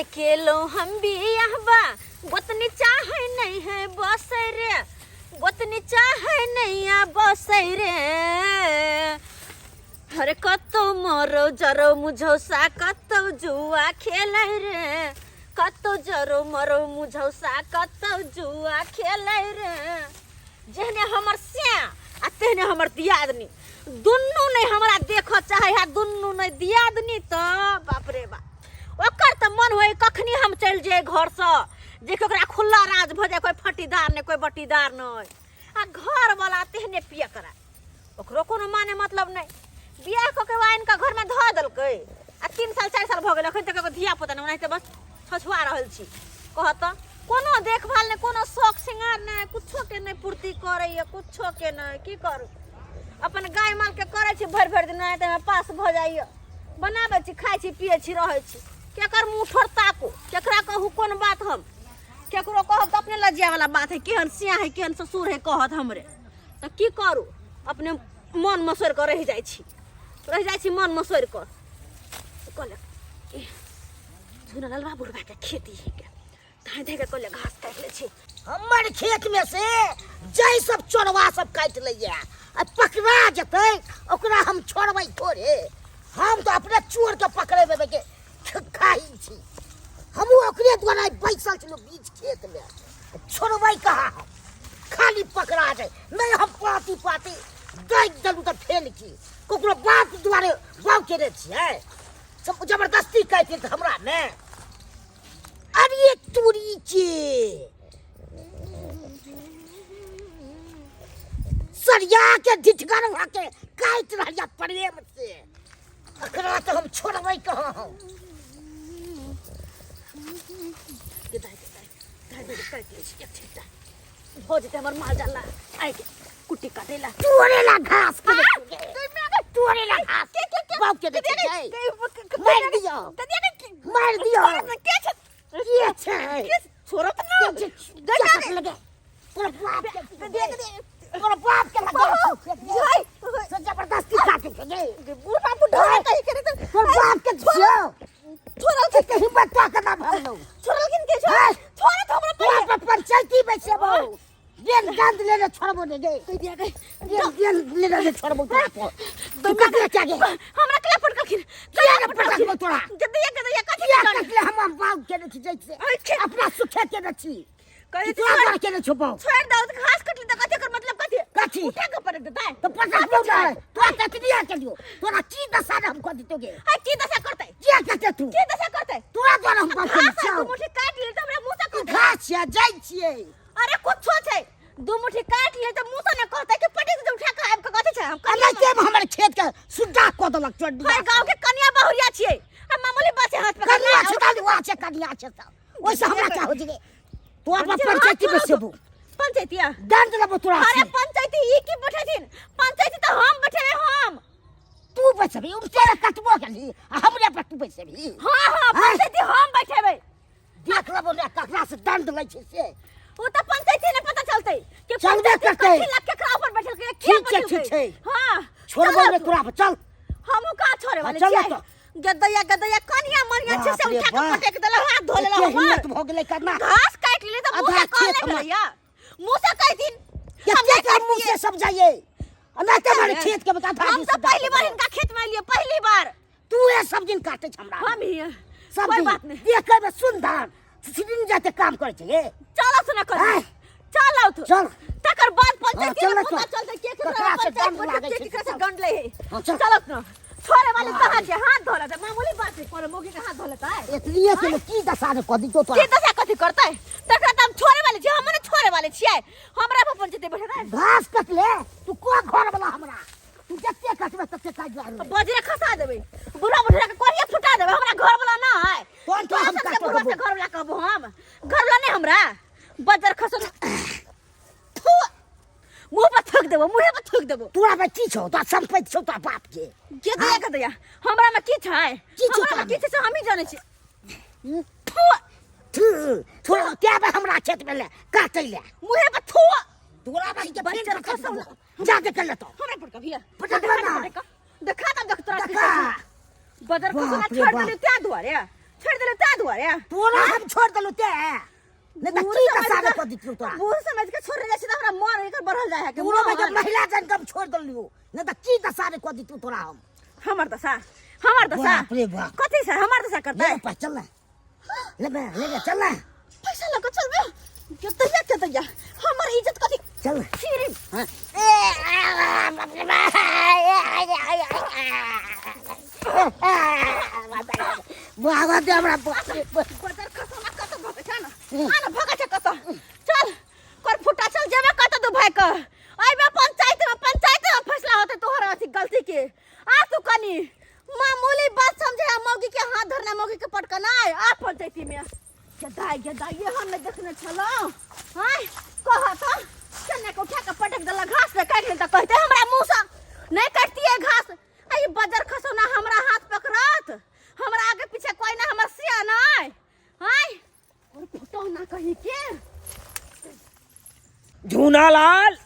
केलो हम बियाहबा गोतनी चाहे नहीं है बसै रे, गोतनी चाहे नहीं है बसै रे। अरे कतौ मरो जरो मुझौसा कतौ जुआ खेलै रे, कतौ जरो मरो मुझौसा कतौ जुआ खेलै रे। जेहने हमर स्या आ तेहने हमर दियादनी, दुनू नहीं हमरा देखऽ चाहे है, दुनू नहीं दियादनी। तऽ बाप रे बाप, ओकर तऽ मन होय कखनी हम चलि जाय घरसँ, जे कि ओकरा खुला राज भऽ जाय, कोइ फटीदार नहि कोइ बटीदार नहि। आ घरवला तेहने पिए करा, ओकरो कोनो माने मतलब नहि। बियाह कऽ के आनि कऽ घरमे धऽ देलकै आ 3 साल 4 साल भऽ गेल, एखन तक एगो धिया पुता नहि, ओनाहिते बस छछुआ रहल छी। कहत तऽ कोनो देखभाल नहि, कोनो शौक श्रृंगार नहि, कुछो के नहि पूर्ति करैए, कुछो के नहि। की करू, अपन गाय मालके करै छी भरि भरि दिन, ओनाहिते पास भऽ जाइए। बनाबै छी, खाइ छी, पियै छी, रहै छी। केकर मुँह ठोर ताकू, केकरा कहू कोन बात? हम केकरो कहब तऽ अपने लज्जा वाला बात है, केहन सिया है, केहन ससुर है, कहत हमरे। तऽ की करू, अपने मन मसोरि कऽ रहि जाइ छी, रहि जाइ छी मन मसोरि कऽ। कहलक झुना ललबा बुढ़बा के खेती है के धाइ धाइ के कहले घास काटि लै छी हमर खेत में से जै सब चोरवा सब काटि लैया आ पकड़ा जेतै ओकरा हम छोड़बै थोड़े। हम तो अपने चोर के पकड़ेबै के खाइ छी। हमहूँ ओकरे द्वारा बैसल छलहुँ बीच खेत में, छोड़बै कहाँ हम? खाली पकड़ा जाए नहीं हम पाती पाती दै देलहुँ तऽ फेल की ककरो बाप दुआरे बाप केने छियै, सब जबरदस्ती काटि लेत हमरा ने। अरे तोरी के सरिया के ढिठगर के काटि रहल या प्रेम से, एकरा तऽ हम छोड़बै कहाँ हम? भऽ जेतै हमर माल जाल आइ के कुट्टी काटे ला तोरे ला घास के तोरे ला घास बाप के देखे छै, मार दियो मार दियो। के छै? के छै? छोड़ो त ना। के लगे तोरा बाप के, देख दे तोरा बाप के लगे जाय से जबरदस्ती काटे के गे बूढ़ा बुढ़ा कहि करे त तोरा बाप के छियो। छोड़ल के कहीं बता के ना भरलो। छोड़ल के छोड़ छोड़ त हमरा तोरा पर पंचायती बैसेबो, गेल गंद लेने छोड़बो ने गे, कहि दिया गई गेल गेल लेने ने छोड़बो तोरा पर। तू ककरे क्या गे? हमरा केला पटकलखिन? किया ने पटकबो तोरा? गदैया गदैया कथी किया कटले? हम बाप के ने छी जैसे अपना सुखे के ने छी कहि तोरा द्वारा के ने छुपाओ। छोड़ दो घास कटली त कथी कर मतलब कथी? कथी उठा के पटक देतै? तो पटकबो ने तोरा, कतनी के दियो तोरा की दशा ने हम कह दितो गे। आ की दशा करतै? किया कटे तू? की दशा करतै? तोरा द्वारा हम बाप के घास छी। दू मुट्ठी काट ले त हमरा मुंह से कहतै घास छियै जाइ छियै। अरे कुछो छै, दू मुट्ठी काट ले त मुंह से न कहतै कि पटक दे उठा के आबि के कथी छै? हम कनिया के हमर खेत के सुड्डा क देलक चड्डी। हर गांव के कनिया बहुरिया छियै आ मामूली बात छै हाथ पकड़ कनिया छै त हुआ छै, कनिया छै त ओइसे हमरा क्या हो जगे? तू अपन पंचायती में सेबो पंचायतिया दंड लेबो तोरा। अरे पंचायती ई की बैठेथिन? पंचायती त हम बैठेबै हम। तू बैठेबी? उ तोरा कटबो गेली आ हमरे पर तू बैठेबी? हां हां, पंचायती हम बैठेबै। देख लेबो ने ककरा से दंड लै छै से। ओ त पंचायती ने पता चलतै कि चलबे पंचायती करतै। कथी लग केकरा ऊपर बैठल के के ठीक छै, बैठल ठीक छै। हां छोड़बो ने तोरा पर, चल। हमहू कहाँ छोड़े वाले चल छियै? तऽ। गदैया गदैया कनिया मनिया छै से बाप रे उठा के बाप। पटक देलक, हाथ धो लेलक एते हमर। हिम्मत भऽ गेलै करना। घास काटि लेली तऽ मुँह आधा से कहले खेत हमर। भेलैया, मुँह से कहि दिन हम कते नहि के मुँह काटतियै। से सब जाइए आ नहि तऽ हमर खेत के बता। हम तऽ पहली बार हिनका खेत में एलियै, पहली बार। तू ये सब दिन काटे छ हमरा। हम ही सब कोई दिन बात नहीं। देखे में सुंदर सुन जाते काम करे छै ये। चलो सुना कर आँय। चल आउ तू। चल। तकर बाद हाँ, पंचायत चल के ना, पता चल। चलतै के केकरा ककरा से पंचायत गंड बैठल लागै के छै, केकरा से चल। गंड लै है। हाँ, चल। चलो ना छोड़े वाले कहाँ छै? हाथ धो लेतै, मामूली बात है, कोनो मौगी के हाथ धो लेतै? एतनिए के की दशा ने कऽ दितो तोरा? की दशा कथी करतै? तकरा तऽ हम छोड़े वाले छियै, हम ने छोड़े वाले छियै। हमरा पर पंचायत बैठेतै? घास कटले तू को घर वाला हमरा, तू जते कटबे तते काटि रहल। बजरे खसा देबै, बुढ़ा बुढ़ा के कोरिया फुटा देबै। हमरा घर वाला ना है। तोहन तो हम सबके काटो बुढ़वा से देबो। घर वाला कहबो, हम घर वाला नहीं हमरा। बजर खसो थू, मुंह पर थूक देबो, मुंहे पर थूक देबो। तोरा में की छौ? तोरा संपत्ति छौ तोरा बाप के? के दैया के दैया हमरा में की छै? की छौ हमरा तोरा में की में? छै से हमही जानै छी। थू थू थोड़ा क्या बे हमरा खेत में ले काटै ले मुंहे पर थू। तोरा बहिन के बजर फेर खसौ। जा के कर लेतो हमरा पर कभी पटकबे ना। देखा तब देख तोरा देखा। बजर खसौ बाप रे छोड़ बाप। देली त्या दुआरे छोड़ देले ता दुआरे तोरा हम छोड़ देलु ते नहीं त बूढ़ की समझ दशा के- कऽ दितियौ तोरा बूढ़ समझ के छोड़ जाइ छै तऽ हमरा मन एकर बढ़ल जाइ है के पूरा मन। में महिला जन के हम छोड़ देलियो नहीं त की दशा रे कऽ दितियौ तोरा हम हमर दशा हमर दशा बाप रे बाप। कथी से हमर दशा करतै ले पा चल ना ले बे ले बे चल ना पैसा लऽ कऽ चलबे केतैया केतैया हमर इज्जत कथी चल ना फिर हाँ। बाबा दे हमरा बाप रे बाप। बजर खसौना कत भगै छै ना आना भगै छै कत चल कर फुटा चल जेबे कत दू भाई के अइबे पंचायत में पंचायत में फैसला होते तोहर अथी गलती के आ तू कनी मामूली बात समझे आ मौगी के हाथ धरना मौगी के पटकना आ पंचायती में गदाई गदाई ये हम नहीं देखने छलो हाय कह तो चन्ना के उठा के पटक देला घास ने काटि लेल त कहते हमरा मुंह से नहीं काटतिए घास आ ई बजर खसौना हमरा हाथ पकड़त हमरा आगे पीछे कोई ना हमर सिया नहीं हाय और फोटो ना कहीं के झूनालाल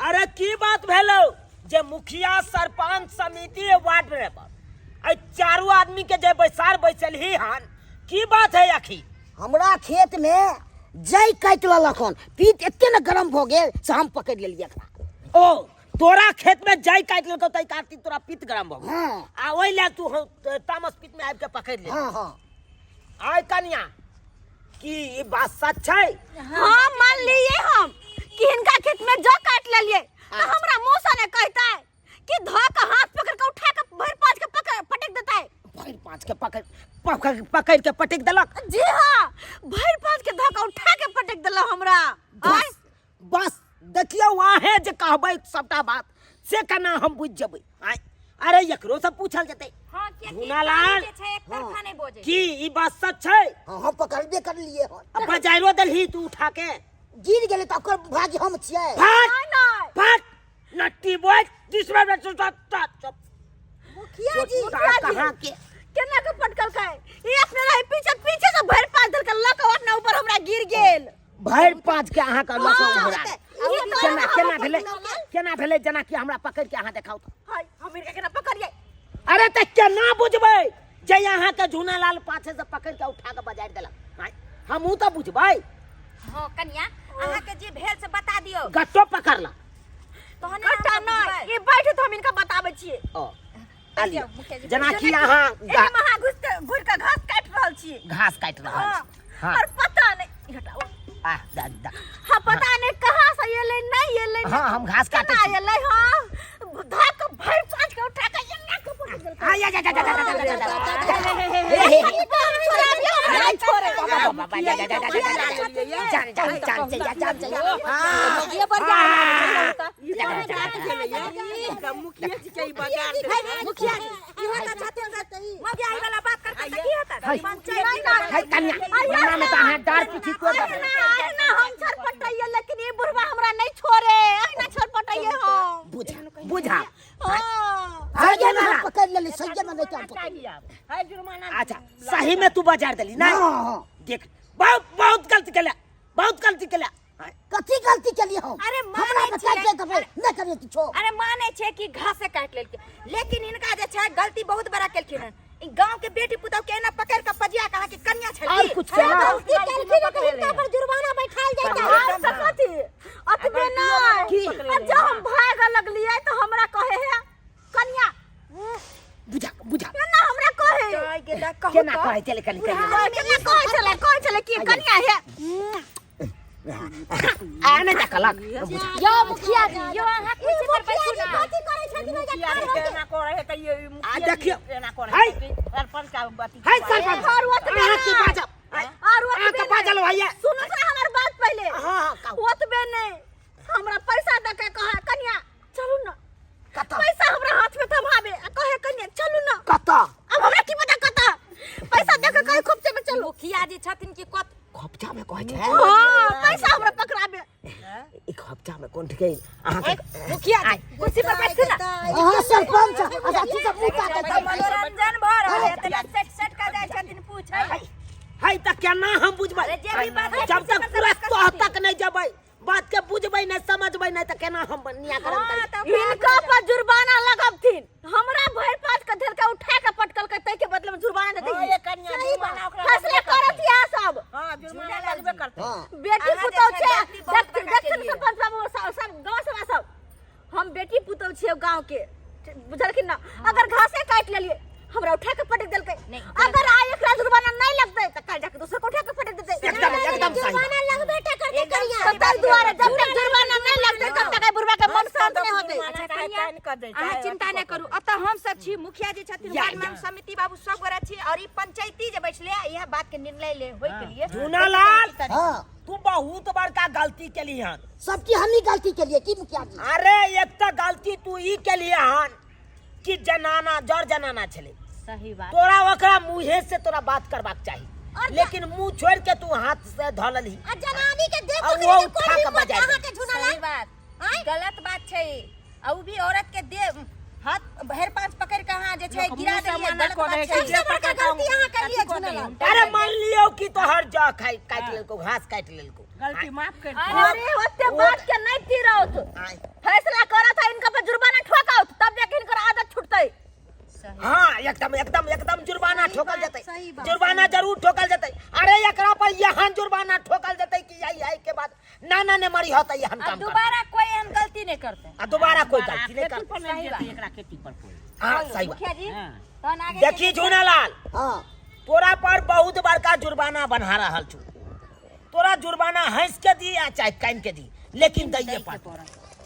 अरे की बात भेलो जे मुखिया सरपंच समिति वार्ड मेंबर अइ चारू आदमी के जे बैसार बैसल ही हन की बात है आखिर हमरा खेत में जई काटि लेलक हन पीत एते ने गरम भऽ गेल से हम पकड़ि लेलियै एकरा ओ तोरा खेत में जई काटि लेलकौ तै खातिर तोरा पित्त गरम भऽ गेल हाँ। आ ओहि लए तू तामस पित्त में आबि के पकड़ि ले हाँ हाँ आय कनिया की ई बात सच छै हाँ मान लिए हम कि हिनका खेत में जो काट लेलिए तो हमरा मुंह से ने कहता है कि धो के हाथ पकड़ के उठा के भर पाँच के पकड़ पटक देता है भरि पाँच के पकड़ पकड़ पकड़ के पटक देलक जी हाँ भर पाँच के धो के उठा के पटक देला हमरा बस बस देखियौ अहें जे कहबै सबटा बात से केना हम बुझि जेबै आँय अरे एकरो से पूछल जेतै हाँ किया कि झूनालाल जे छै एक तरफा नहि बजै की ई बात सच छै हाँ हम पकड़बे करलिए हन आ बजारो देलही तू उठा के गिर गेलै तऽ ओकर भाग्य हम छियै फट नहीं नहीं फट नट्टी बॉय तीसरा में चुप चुप मुखिया जी कहाँ के केना के पटकल के ई अपने रहे पीछे पीछे से भर पाँच धर के लक अपना ऊपर हमरा गिर गेल भरि पाँच के अहाँ के लऽ कऽ हाँ, उभरा ई केना तोरा केना हम भेलै पकड़ल। केना भेलै जेना कि हमरा पकड़ि के अहाँ देखाउ तऽ हाय हम इनका केना पकड़िए अरे तऽ केना बुझबै जे अहाँ के झूनालाल पाछे से पकड़ि के उठा के बजारि देलक आँय, हमहूँ तऽ बुझबै हाँ कनिया अहाँके जे भेल से बता दियौ गट्टो पकड़लक तहने कट्टा हम नहीं ई बैठ तो हम इनका बताबै छियै ओ आ लिअ। मुखिया जी, जेना कि अहाँ एहिमे अहाँ घुस के घुर के घास काटि रहल छी घास काटि रहल हाँ छी हाँ और पता नहीं हटाओ आ दा दा हाँ पता नहीं कहाँ से एलै नहीं एलै हाँ हम घास काटै केना छी एलै हाँ धऽ के भरि पाँच के उठा के एना के पटक देलकै आ या जा जा जा जा जा जा जा हे हे नहीं छोड़े बाबा जा जा जा जा जा जान जान जान से जा जान से ये पर जा मुखिया जी के ई बाजार मुखिया जी इहो तऽ छथिन मौगी आई वाला बात करते तऽ की होता पंचायत है कन्या मना में तो अहाँ डार पीछे को अहिना अहिना हम छरपटैये लेकिन ई बुढ़वा हमरा नहीं छोड़े अहिना छरपटैये हम बुझा बुझा हाँ सही में हम पकड़ लेली सही में नहीं हम पकड़ अच्छा सही में तू बाजार देली ना हाँ, हाँ। देख बहुत बहुत गलती केला बहुत गलती केला कथी गलती केलिए हम अरे हमरा मानै बता छियै। के देबै नहि करियो किछो अरे मानै छै कि घासे काटि लेलकै लेकिन हिनका जे छै गलती बहुत बड़ा केलखिन हन ई गांव के बेटी पुतहु के एना पकड़ के पजिया के अहाँके कन्या छलखिन और कुछ केना गलती केलखिन तऽ हिनका पर जुर्माना बैठाल जाइता और सकथी अतबे की? नहीं आ जब हम भागऽ लगलियै तऽ हमरा कहे है कन्या बुझा बुझा ना हमरा कहे गे दा कहू केना तऽ। कहै छलै कनि कहियो केना कहै छलै कहै छलै कि कन्या है आ नहि देखलक यो मुखिया जी यो अहाँ कुर्सी पर बैठू ना कथी करै छथिन ओहि जे ठाढ़ भऽ के? एना करे है त ये आ देखियो एना करे है सरपंच का बात है सरपंच और ओतबे अहाँ की नहि। बाजब और अहाँ ओतबे के बाजल भैया सुनू से हमर बात पहिले हाँ हाँ कहू ओतबे नहीं हमरा पैसा दऽ के कहे कन्या चलू ना कतऽ पैसा हमरा हाथ में थमाबे आ कहे कन्या चलू ना कतऽ अब हमरा की पता कतऽ पैसा दऽ के कहे खोपचे में चलू मुखिया जी छथिन कि कत खोपचा में कहै छै हाँ पैसा हमरा पकड़ाबे ई खोपचा में कोन ठीक अहाँ के मुखिया जी कुर्सी पर बैठू ना अहाँ सरपंच अच्छा तू सब मुँह ताकै तऽ मनोरंजन भऽ रहल है तऽ सेट सेट कऽ जाइ छथिन पूछै है तऽ केना हम बुझबै अरे जे भी बात है, जब तक कुर्सी पर पूरा सब तह तक नहीं जबै बात के बुझबै नहीं समझबै नहीं तऽ केना हम नियाकरण हाँ, करबै तऽ हिनका पर जुर्माना लगबथिन हमरा भरि पाँच के धर के उठा के पटकल के तै के बदले में जुर्माना देते। हाँ, ये कनिया सही जुर्माना बात। ओकरा फैसला लगबे करत करतै। यहाँ सब। हाँ, जुर्माना लगबे करतै। हाँ। बेटी अहाँ जे पुतौह छै छै, गलती बहुत देखथिन बड़का देखथिन केलियै। सरपंच बाबू सब, सब गाँव सभा सब, हम बेटी पुतौह छियै गाँव के, बुझलखिन ना? अगर घासे काटि लेलियै, हमरा उठा के पटक देलकै। नहीं, अगर आइ एकरा जुर्माना नहीं लगतै तऽ काल्हि जाके दोसर के उठा के पटक देतै। एकदम एकदम सही बात। जुर्माना लगबे टा करतै एकदम कनिया। सही तऽ ताहि दुआरे जब तक जुर्माना नहीं लगतै तब तक एहि बुढ़बा के मन शांत नहीं होतै। अच्छा कनिया, अहाँ चिंता नहि करू, अतः हम सब छी, मुखिया जी छथिन, या, वार्ड या। मेंबर समिति बाबू सब गोरा छी और ई पंचायती जे बैठले इएह बात के निर्णय ले होय के लिए। झूनालाल, हाँ। तू बहुत बड़का गलती केली हन। सबकी हमही गलती केलिए की मुखिया जी? अरे एक तऽ गलती तू ई केलिए हन कि जनाना जर जनाना छलै, सही बात। तोरा ओकरा मुँहे से तोरा बात करबाक चाही, लेकिन मुँह छोड़ के तू हाथ से धऽ लेलही। आ जनानी के देख आ के वो कोन उठा के हिम्मत बजाय अहाँ के झुना सही लाल? बात, गलत बात छै। आ उ भी औरत के दे हाथ भरि पाँच पकड़ के अहाँ जे छै लोक गिरा मुँह से देलियै, मना गलत करै बात छै, छै। जे सबसे बड़का पकड़ गलती अहाँ केलियै अथी कऽ झुना लाल। देलियै। अरे मान लियौ कि तोहर जौ खाइ काटि लेलको, घास काटि लेलको, गलती माफ कर दियौ। अरे ओते बात के नहीं तीरौत, आय। फैसला करत है, इनका पर जुर्माना ठोकाउत तब जाके इनकर आदत छूटतै। हाँ, एकदम एकदम एकदम जुर्माना सही ठोकल बात, जतै, सही बात, जुर्माना जरूर ठोकल जतै। अरे एकरा पर यहाँ जुर्माना ठोकल जतै कि आई आई के बाद नाना ने मरी होतै यहाँ आ काम करतै। दोबारा कोई एहन गलती नहि करतै। आ दोबारा कोई गलती नहीं खेती करतै। पर नहीं जेतै, एकरा खेती पर कोई। हाँ, सही बात। मुखिया जी, हाँ। तहन आगे देखी झूनालाल, हाँ। तोरा पर बहुत बड़का जुर्माना बन्हा रहल छु, तोरा जुर्माना हंस के दी या चाहे कान के दी, लेकिन दैये पड़त।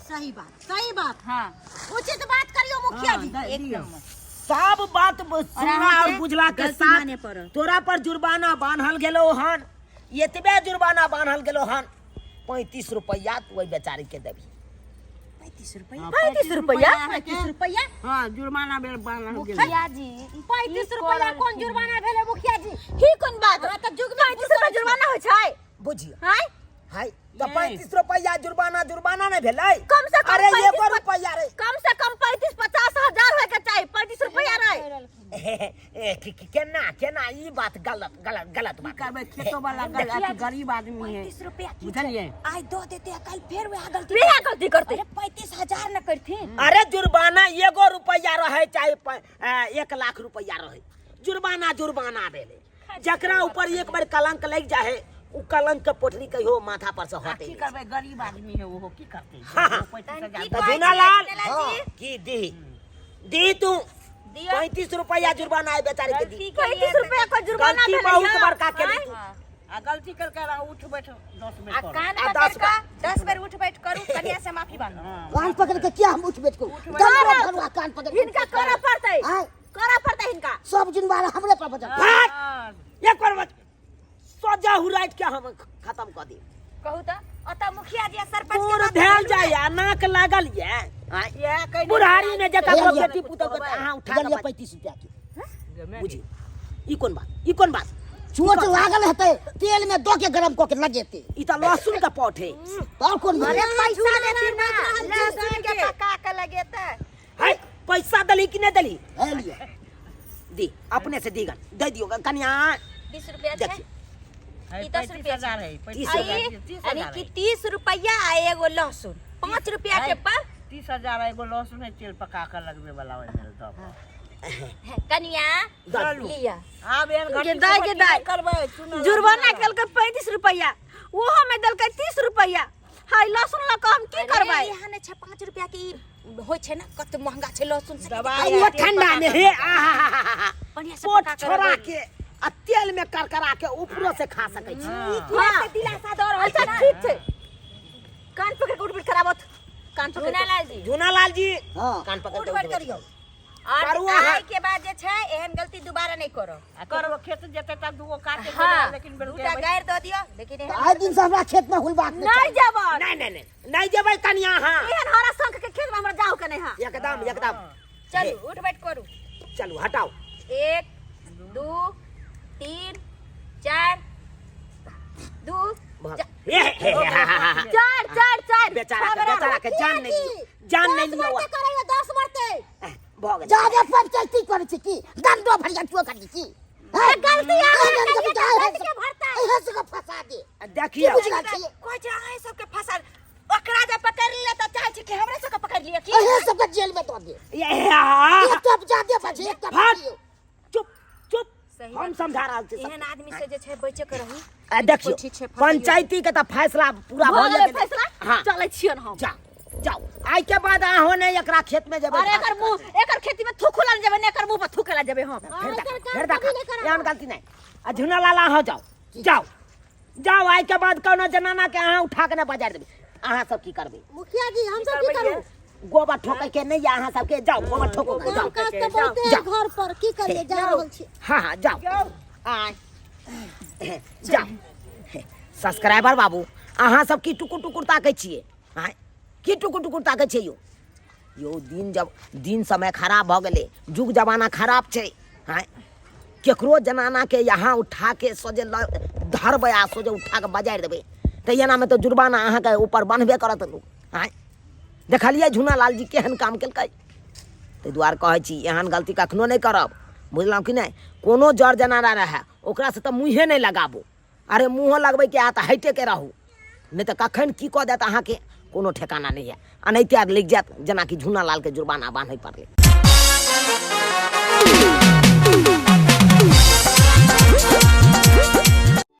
सही बात, सही बात। हाँ। उचित बात करियो मुखिया जी। हाँ, एकदम। सब बात सुनला और अहाँके बुझला के गलती साथ माने पड़त। तोरा पर जुर्माना बान्हल गेलो हन, एतबे जुर्माना बान्हल गेलो हन, 35 रुपया तू ओहि बेचारी के देबही। 35 रुपया? 35 रुपया? 35 रुपया? हाँ, जुर्माना बेर बान्हल गेल। मुखिया जी, 35 रुपया कोन जुर्माना भेलै मुखिया जी? ही कोन बात? हाँ, तऽ जुग में 35 रुपया जुर्माना होइ छै? बुझियो। हाय। हाय, तऽ 35 रुपया जुर्माना जुर्माना नहीं भेलै? कम से कम अरे 35 एगो रुपया रे। कम से कम 35-50 हजार होय के चाही, 35 रुपया रे। ए, केना केना ई बात गलत गलत गलत की बात। करबै, खेतो वाला अथी गरीब आदमी है, 35 रुपया की बुझलियै? छै? आइ दऽ देतै आ काल्हि फेर वएह गलती वएह गलती करतै। अरे 35,000 न करथिन। अरे जुर्माना एगो रुपया रहे चाहे 1 लाख रुपया रहे, जुर्माना जुर्माना भेलै। जकरा ऊपर एक बार कलंक लग जाए उ कलंक के पोटरी कहियो माथा पर से आ हटे की नहीं। करबै, गरीब आदमी है ओहो, की करतै? हाँ, हाँ। 35 तहन हजार की तऽ कहै झूनालाल, छियै, झूनालाल जी? की दी दी तू दियौ। 35 रुपया जुर्माना है बेचारी के दी। गलती केलियै 35 रुपया को जुर्माना गलती भेलै बहुत यौ। बड़का केली तू। आ गलती करके रहा, उठ बैठ 10 बेर आ करू। कान आ पकड़ 10 कऽ 10 बेर उठ बैठ करू, कनिया से माफी मांगू। हाँ। कान पकड़ के किया हम उठ बैठ करू? दंडो भरुआ कान पकड़ के हिनका करऽ पड़तै, आय। करऽ पड़तै हिनका। सब जिम्मेवार हमरे पर बचल। भाग! हाँ। एक बार बच सजा हुराइत के हम खत्म कऽ दी। कहू तऽ ओतऽ मुखिया जी आ सरपंच के गोर बात भेल मानू ने। जाइए, नाक लागल ये। आँय? इएह कहि बुढ़ारी में जकर हे लिअ। बेटी पुतहु के अहाँ उठा लिअ के 35 रुपया के। बुझियौ, ई कोन बात, ई कोन बात? चोट लागल हेतै, तेल में दऽ के गरम कऽ के लगेतै। ई तऽ लहसुन के पौठ है। और कोन भेलै? अरे पैसा देथिन ना, लहसुन के पका के लगेतै। है, पैसा देली कि नहीं देली? हे लिअ। दी अपने से दीगन दे दियो कनिया। 20 रुपया छै। देखियौ। है, ई 10 रुपया 35,000 है, तीस आ 35,000, ई तीस यानी हजार कि है। 30 रुपया आ एगो लहसुन 5 रुपया के है। पर। 30,000 एगो लहसुन है, तेल पका के लगबे वाला ओहिमे दऽ कऽ। कनिया चलू। लिअ। आब एहन घटी गे दाइ, गे सुबह दाइ। की करबै? चुना जुर्माना लगबै। केलकै 35 रुपया, ओहो में देलकै 30 रुपया। हाय, लहसुन लऽ कऽ हम की अरे करबै? यहाँ नहि छै 5 रुपया के ई होइ छै ने, कते महंगा छै लहसुन से। दबाइ आ वो आ तेल ठंडा पका में कऽ हे लगबै। आहा बढ़िया से पोट पका कऽ छोड़ा लगबै। के आ तेल में करकरा के ऊपरो से खा सकै छी। ई किया से दिलासा दऽ रहल अच्छा छै ना? ठीक छै, कान पकड़ के उठ बैठ कराबत, कान पकड़ के। झूनालाल जी, झूनालाल जी, हाँ। कान पकड़ उठ के बैठ उठ बैठ करियौ। और करू अहाँ। आइ के बाद जे छै एहन गलती दोबारा नहि करब। आ करबो खेत जेतै तब दूगो काटे हाँ, लेकिन दूटा गारि दऽ दियौ, लेकिन तऽ एहन आइ दिन से हमरा खेत में हुलबाक नहि नहीं चाही। जेबै। नहीं नहीं नहीं नहीं जेबै कनिया अहाँ। एहन हरा शंख के खेत में हमरा जाओ के नहीं है। एकदम एकदम। चलू उठ बैठ करू। चलू हटाओ। 1 2 3 4 2 भाग। हे, हे, हे, हा, हा, हा। 4 4 4। बेचारा के बेचारा के जान नहीं लियो, जान नहीं 10 लियो। मरते करैया, 10 मरते। भऽ गेल। जादे पंचायती करै छी की? दंडो भरिया चो करै छी? हैं? गलती अहाँ एहन करियै के तऽ एहन गलती के भरतै। एहन सबके फंसा दे। देखियौ। की बुझल छै? कहै छै अहाँ सबके फंसा, ओकरा जे पकड़ि ले तऽ चाहै छी कि हमरे सबके पकड़ि लिअ की अहे सबके जेल में दऽ दे। ये हाँ। एक टप जादे बजे, एक टप हट। दियौ। चुप चुप। सही हम बात। समझा रहल छी सब। एहन आदमी से जे छै बचे के रही। आ, देखियौ, ठीक छै, फंसियो। पंचायती के तऽ फैसला पूरा भऽ भऽ गेलै गेलै। फैसला। हाँ। चलै छियन हम। जाओ जाओ, आइ के बाद अहाँ नहि एकरा खेत में जेबै। अरे एकर मुंह, एकर खेती में थूकू ला जेबै ने, एकर मुंह पर थूके ला जेबै हम। फेर देखा, फेर देखा, एहन गलती नहि। आ झुना लाला, अहाँ जाओ जाओ जाओ, आइ के बाद कोनो जनाना के अहाँ उठा के नहि बाजार देबै। अहाँ सब की करबै? मुखिया जी, हम सब की करू? गोबर ठोकै के नहि यऽ अहाँ सबके? जाओ गोबर ठोको के, जाओ। काम काज तऽ बहुते है जाओ। घर पर, की करिए, जा रहल छी। हाँ हाँ, जाओ, आय जाओ। सब्सक्राइबर बाबू, अहाँ सब की टुकुर टुकुर ताकै छियै? आँय, की टुकुर टुकुर ताकै छियै यौ? यौ, दिन जब दिन समय खराब भऽ गेलै, जुग जमाना खराब छै। आँय, केकरो जनानाके यहाँ उठा के सोझे ल धरबै आ सोझे उठा के बजारि देबै तऽ एनामे तऽ जुर्माना अहाँके ऊपर बन्हबे करत लोक। आँय, देखलियै झुना लाल जी केहन काम केलकै? ताहि दुआरे कहै छी, एहन गलती कखनो नहि करब, बुझलहुँ कि नहि? कोनो जर जनाना रहए, ओकरासँ तऽ मुँहे नहि लगाबू। अरे मुँहो लगबैके आ तऽ हटिके रहू, नहि तऽ कखन की कऽ देत अहाँके कोनो ठेकाना नहि यऽ। एनाहिते आर लागि जायत जेनाकि झुना लालके जुर्माना बान्है पड़लै।